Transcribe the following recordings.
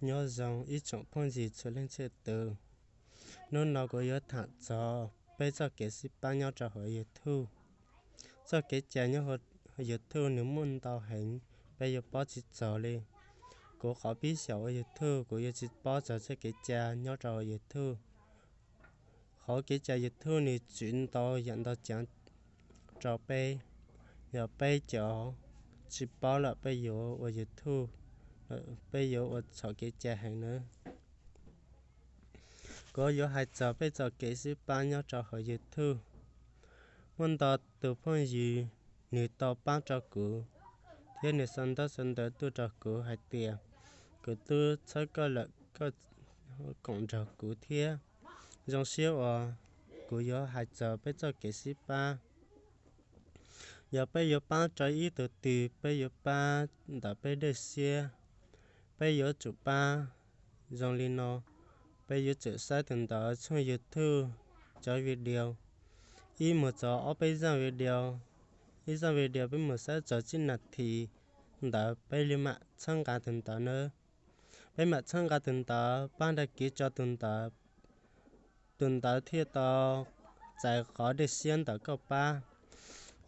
Nyob zoo ib tsoom phooj ywg txhua leej txhia tus. Hnub no kuv yuav tham txog peb txoj kev sib pab nyob rau hauv YouTube. Txoj kev cai nyob hauv YouTube nws muaj ntau heev, peb yuav paub tsis txog li. Kuv qhov pib xyaum ua YouTube kuv yuav tsis paub txog txoj kev cai nyob rau hauv YouTube. Qhov kev cai YouTube nws txwv ntau yam ntau tsav rau peb. Yog peb cov tsis paub lawm peb yuav ua YouTube, peb yuav ua txhaum kev cai heev nawb. Kuv yuav hais txog peb txoj kev sib pab nyob rau hauv YouTube. Muaj ntau tus phooj ywg nws tau pab rau kuv, thiab nws xa ntaub xa ntawv tuaj rau kuv hais tias, kuv twb txhawb koj lawm, koj koom nrog kuv thiab. Zoo siab uas kuv yuav hais txog peb txoj kev sib pab. Yog peb yuav pab rau ib tug twg, peb yuav pab ntawm peb dej siab, peb yuav tsum pab zoo li no. Peb yuav tsum saib tus ntawd tshooj YouTube cov video, ib mus txog ob peb zaj video. Ib zaj video peb mus saib txog tsib nas this ntawd peb li mam txhawb nqa tus ntawd nawb. Peb mam txhawb nqa tus ntawd, pab dag kiv rau tus ntawd, tus ntawd thiaj tau txais qhov dej siab ntawm koj pab.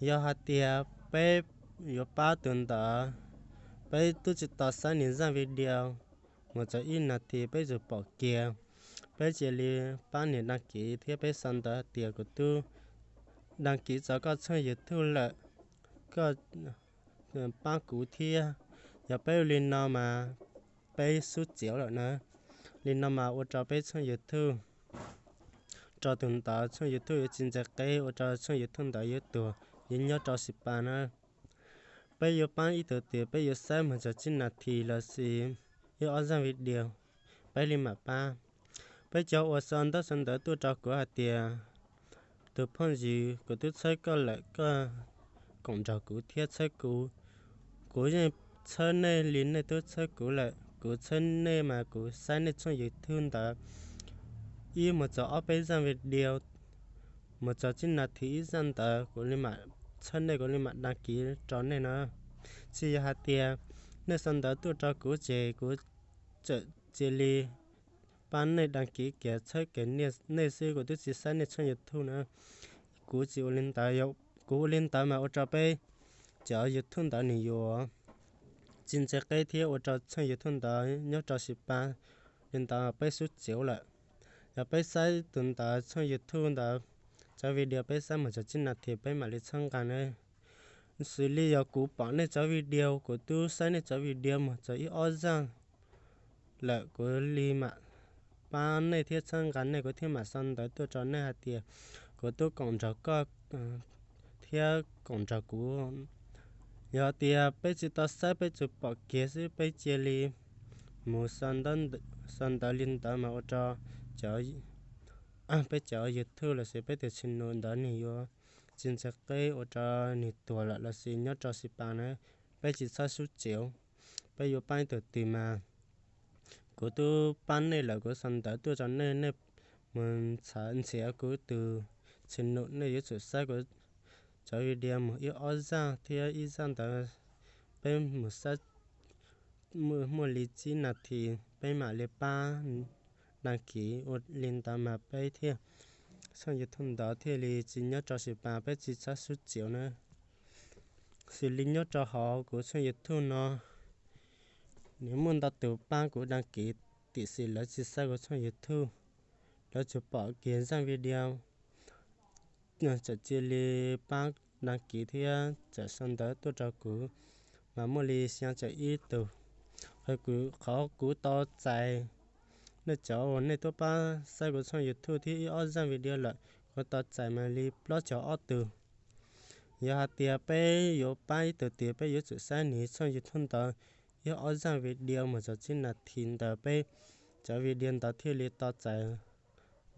Yog hais tias peb yuav pab tus ntawd, peb twb tsis tau saib nws zaj video, mus txog ib nas this peb tsuas pom kiag, peb cia li pab nias dag kiv thiab peb xa ntawv hais tias kuv twb dag kiv txog koj tshooj YouTube lawm, koj pab kuv thiab. Yog peb ua li no mas peb xub txiav lawm na. Li no mas ua rau peb tshooj YouTube, rau tus ntawd tshooj YouTube yuav tsis ntxim qib, ua rau tshooj YouTube ntawd yuav tuag, yuav nyob rau xis pas na. Peb yuav pab ib tug twg peb yuav saib mus txog tsib nas this los sis ib ob zaj video, peb li mam pab. Peb cov uas xa ntaub xa ntawv tuaj rau kuv hais tias, tus phooj ywg, kuv twb txhawb koj lawm, koj koom nrog kuv thiab txhawb kuv. Kuv yeej txhawb nej li nej twb txhawb kuv lawm. Kuv txhawb nej mas kuv saib nej tshooj YouTube ntawd ib mus txog ob peb zaj video, mus txog tsib nas this ib zaj ntawd, kuv li mam txhawb nej, kuv li mam dag kiv rau nej na. Tsis yog hais tias nej xa ntawv tuaj rau kuv ces kuv txawm cia li pab nej dag kiv kiag, txhawb kiag nej xwb, kuv twb tsis saib nej tshooj YouTube na. Kuv tsis ua li ntawd, kuv ua li ntawd mas ua rau peb cov YouTube ntawd nws yuav tsis ntxim qib thiab ua rau tshooj YouTube ntawd nyob rau xis pas. Li ntawd peb xub txiav lawm. Yog peb saib tus ntawd tshooj YouTube ntawd cov video peb saib mus txog tsib nas this peb mam li txhawb nqa na. Xws li yog kuv pom nej cov video, kuv twb saib nej cov video mus txog ib ob zaj lawm, kuv li mam pab nej thiab txhawb nqa nej, kuv thiaj mam xa ntawv tuaj rau nej hais tias kuv twb koom nrog koj thiab koom nrog kuv. Yog tias peb tsis tau saib, peb tsuas pom kiag xwb, peb cia li mus xa ntawv li ntawd mas ua rau peb cov YouTube los sis peb tus channel ntawd nws yuav tsis ntxim qib, ua rau nws tuag lawm los sis nyob rau xis pas na. Peb tsis txhob xub txiav, peb yuav pab ib tug twg mas kuv twb pab nej lawm, kuv xa ntawv tuaj rau nej, nej mus nrhiav kuv tus channel, nej yuav tsum saib kuv cov video mus ib ob zaj thiab ib zaj ntawd peb mus saib muaj li tsib nas this peb mam li pab dag kiv. Ua li ntawd mas peb thiaj, tshooj YouTube ntawd thiaj li tsis nyob rau xis pas, peb tsis txhob xub txiav na. Xws li nyob rau hauv kuv tshooj YouTube no, nws muaj ntau tus pab kuv dag kiv, tiam sis lawv tsis saib kuv tshooj YouTube, lawv tsuas pom kiag zaj video, txawm cia li pab dag kiv thiab txawm xa ntawv tuaj rau kuv, mas muaj li xya caum ib tug. Qhov kuv tau txais nej cov uas nej tuaj pab saib kuv tshooj YouTube thiab ib ob zaj video lawm, kuv tau txais mas li plaub caug ob tug. Yog hais tias peb yuav pab ib tug twg, peb yuav tsum saib nws tshooj YouTube ntawd ib ob zaj video mus txog tsib nas this ntawd peb cov video ntawd thiaj li tau txais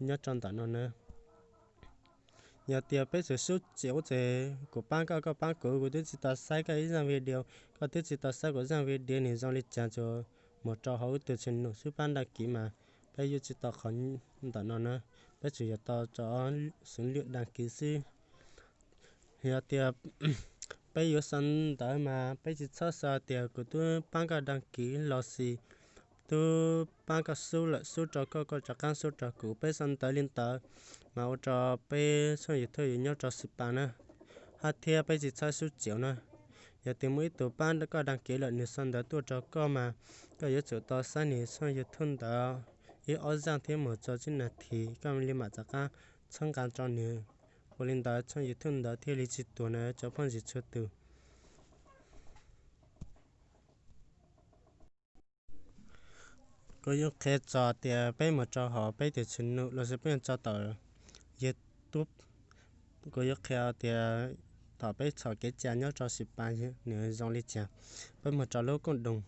nyob rau ntawm no na. Yog tias peb tsuas xub txiav ces kuv pab koj, koj pab kuv, kuv twb tsis tau saib koj ib zaj video, koj twb tsis tau saib kuv zaj video, nws zoo li cas tsuas mus rau hauv tus channel xwb, pab dag kiv mas peb yuav tsis tau qhov ntawm no na. Peb tsuas yog tau rau xwv lwm dag kiv xwb. Yog tias peb yuav xa ntawv mas peb tsis txhob xa tias kuv twb pab koj dag kiv los sis twb pab koj xub lawm, xub rau koj, koj rov qab xub rau kuv. Peb sau ntawv li ntawd mas ua rau peb tshooj YouTube yuav nyob rau Xi Pas na, hab thiab peb tsis txhob xub ciav na. Yog tias muaj ib tug pab koj dag kiv lawm, nws sau ntawv tuaj rau koj mas koj yuav tsum tau saib nws tshooj YouTube ntawd ib ob zaaj thiab mus txog tsib nas this, koj li mam rov qab txhawb nqa rau nws. Ua li ntawd tshooj YouTube ntawd thiaj li tsis tuag na cov phooj ywg txhua tus. Kuv yuav qhia txog tias peb mus rau hauv peb tus channel lossis peb mus tso tom YouTube, kuv yuav qhia tias thaum peb txhom kev cai nyob rau Xi Pas nws zoo li cas. Peb mus rau lub kooj doos,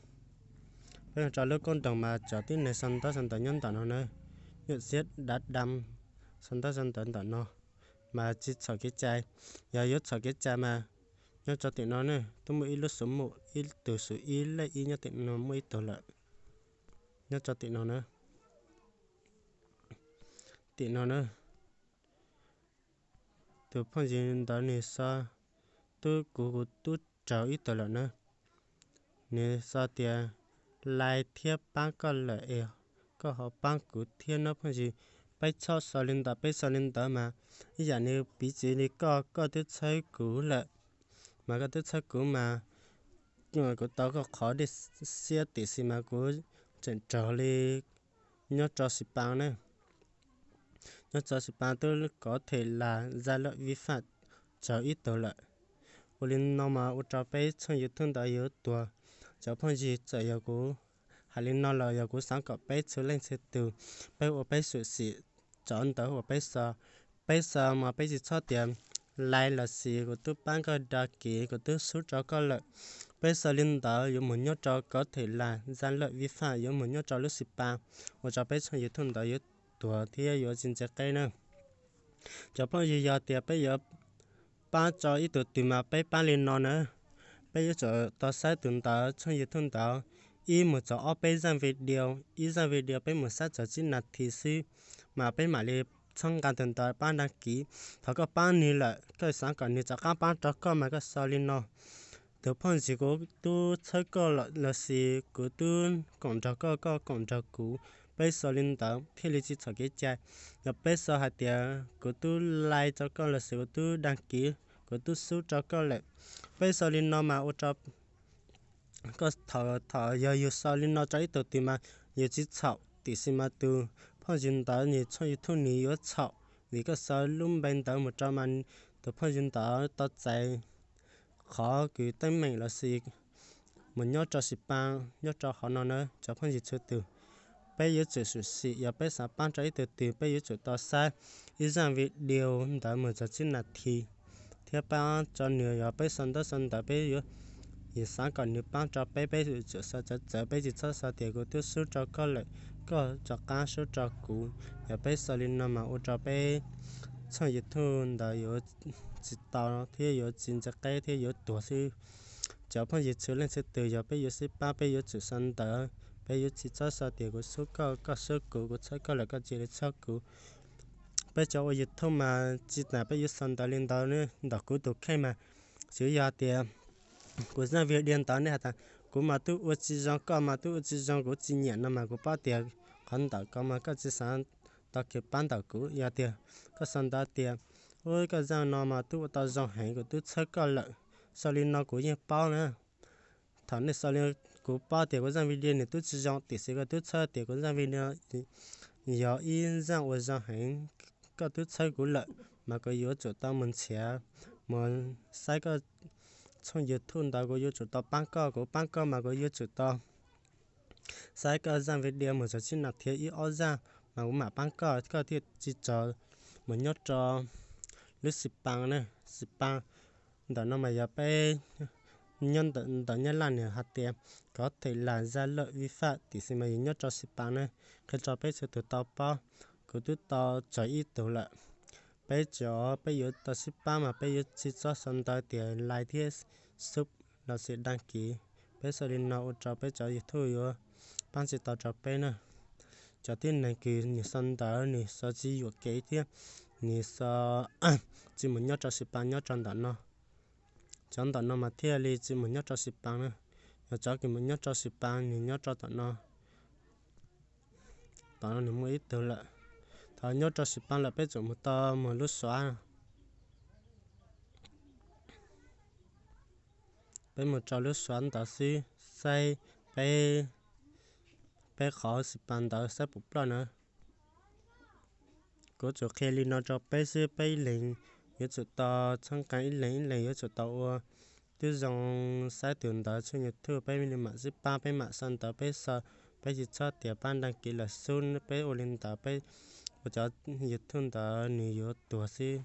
peb mus rau lub kooj doos mas cov tib neeg sau ntaub sau ntawv nyob ntawm no na, nyuam xiab dav dam sau ntaub sau ntawv ntawm no mas tsis txhom kev cai. Yog yuav txhom kev cai mas nyob rau tim no ne, twb muaj ib lub xuv mus ib tug xuv ib lej ib nyob tim no muaj ib tug lawm, nyob rau tim no na, tim no na. Tus phooj ywg ntawd nws sau, twb kuv kuv twb raug ib tug lawm na. Nws sau tias like thiab pab koj lawm es koj ho pab kuv thiab nawb phooj ywg. Peb txhob sau li ntawd, peb sau li ntawd mas ib yam nws piv txwv li koj, koj twb txhawb kuv lawm, mas koj twb txhawb kuv mas kuv tau koj qhov dej siab tiam sis mas kuv tseem raug li nyob rau Xi Pas ne. Nyob rau Xi Pas twb có thể là gian lận vi phạm raug ib tug lawm. Ua li no mas ua rau peb tshooj YouTube ntawd yuav tuag. Cov phooj ywg, txawm yog kuv hais li no los yog kuv xav kom peb txhua leej txhua tus peb ua peb xyuam xim cov ntawv uas peb sau. Peb sau mas peb tsis txhob tias like lossis kuv twb pab koj đăng ký, kuv twb sub rau koj lawm. Peb sau li ntawd yuav mus nyob rau có thể là gian lận vi phạm, yuav mus nyob rau lub Xi Pas, ua rau peb tshooj YouTube ntawd yuav tuag thiab yuav tsis ntse qeb na. Cov phooj ywg, yog tias peb yuav pab rau ib tug twg mas peb pab li no na. Peb yuav tsum tau saib tus ntawd tshooj YouTube ntawd ib mus txog ob peb zaaj video, ib zaaj video peb mus saib txog tsib nas this xwb, mas peb mam li txhawb nqa tus ntawd pab đăng ký. Thaum koj pab nws lawm, koj xav kom nws rov qab pab rau koj mas koj sau li no: Tus phooj ywg, kuv twb txhawb koj lossis kuv twb koom nrog koj, koj koom nrog kuv. Peb sau li ntawd thiaj li tsis txhaum kev cai. Yog peb sau hais tias kuv twb like rau koj lossis kuv twb đăng ký, kuv twb sub rau koj lawm, peb sau li no mas ua rau koj, thaum yog yus sau li no rau ib tug twg mas yus tsis txhaum, tiam sis mas tus phooj ywg ntawd nws tshooj YouTube nws yuav txhaum, vim koj sau lub npe ntawd mus rau mas tus phooj ywg ntawd tau txais qhov kws teeb meem lossis mus nyob rau Xi Pas nyob rau hauv no na. Cov phooj ywg txhua tus, peb yuav tsum xyuam xim, yog peb xav pab rau ib tug twg peb yuav tsum tau saib ib zaaj video ntawd mus txog tsib nas this thiab pab rau nws. Yog peb sau ntaub sau ntawv peb yuav, yog xav kom nws pab rau peb, peb yuav tsum sau txawv txawv, peb tsis txhob sau tias kuv twb sub rau koj lawm, koj rov qab sub rau kuv. Yog peb sau li no mas ua rau peb tshooj YouTube ntawd yuav tsis tau thiab yuav tsis ntse qeb thiab yuav tuag xwb. Cov phooj ywg txhua leej txhua tus, yog peb yuav sib pab peb yuav tsum sau ntawv, peb yuav tsis txhob sau tias kuv sub koj, koj sub kuv, kuv txhawb koj lawm koj cia li txhawb kuv. Peb cov ua YouTube mas tsis tas peb yuav sau ntawv li ntawd, ntawm kuv tus kheej mas, tsuas yog tias kuv zaaj video ntawd nej has tas kuv mas twb ua tsis zoo, koj mas twb ua tsis zoo, kuv tsis nyiam no mas kuv paub tias qhov ntawm ko mas koj tsis xav tau kev pab ntawm kuv. Yog tias koj sau ntawv tias, ub, koj zaaj no mas twb ua tau zoo heev, kuv twb txhawb koj lawm, sau li no kuv yeej paub na. Thaum nej sau li, kuv paub tias kuv zaaj video nws twb tsis zoo, tiam sis koj twb txhawb tias kuv zaaj video yog ib zaaj ua zoo heev, koj twb txhawb kuv lawm, mas kuv yuav tsum tau mus nrhiav, mus saib koj tshooj YouTube ntawd, kuv yuav tsum tau paab koj, kuv paab koj mas kuv yuav tsum tau saib koj zaaj video mus txog tsib nas this ib ob zaaj mas kuv mam paab koj, koj thiaj tsis raug mus nyob rau lub Xi Pas na. Xi Pas ntawm no mas yog peb nyob ntawm Nyab Laj nws hais tias có thể là gian lận vi phạm, tiam sis mas yog nyob rau Xi Pas na. Qhia rau peb txhua tus tau paub, kuv twb tau raug ib tug lawm. Peb cov peb yuav tau sib pab mas peb yuav tsis txhob sau ntawv tias like thiab sub lossis đăng ký. Peb sau li no ua rau peb cov YouTube yuav paab tsis tau rau peb na. Cov tib neeg kws nws sau ntawv nws sau tsis yuam kev thiab nws sau tsis mus nyob rau Xi Pas nyob rau ntawm no. Cov ntawm no mas thiaj li tsis mus nyob rau Xi Pas na. Yog cov kws mus nyob rau Xi Pas nws nyob rau ntawm no, Tom no nws muaj ib tug lawm. Thaum nyob rau xi pas lawm peb tsum mus tau mus lub suav. Peb mus rau lub suav ntawd xwb, saib peb, peb qhov xi pas ntawd saib puas ploj na. Kuv tsuas qhia li no rau peb xwb, peb ib leeg yuav tsum tau txhawb nqa, ib leeg ib leeg yuav tsum tau ua. Twb zoo saib tus ntawd tshooj YouTube, peb mam xij pab, peb mam sau ntawv, peb sau, peb tsis txhob tias pab dag kis lawm xwb, peb ua li ntawd peb ua cov YouTube ntawd nws yuav tuag xwb.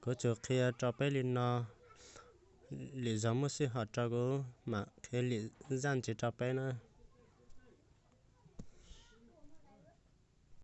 Kuv tsuas qhia rau peb li no, lwm zaus muaj sij hawm rau kuv mam qhia lwm zaj ntxiv rau peb na.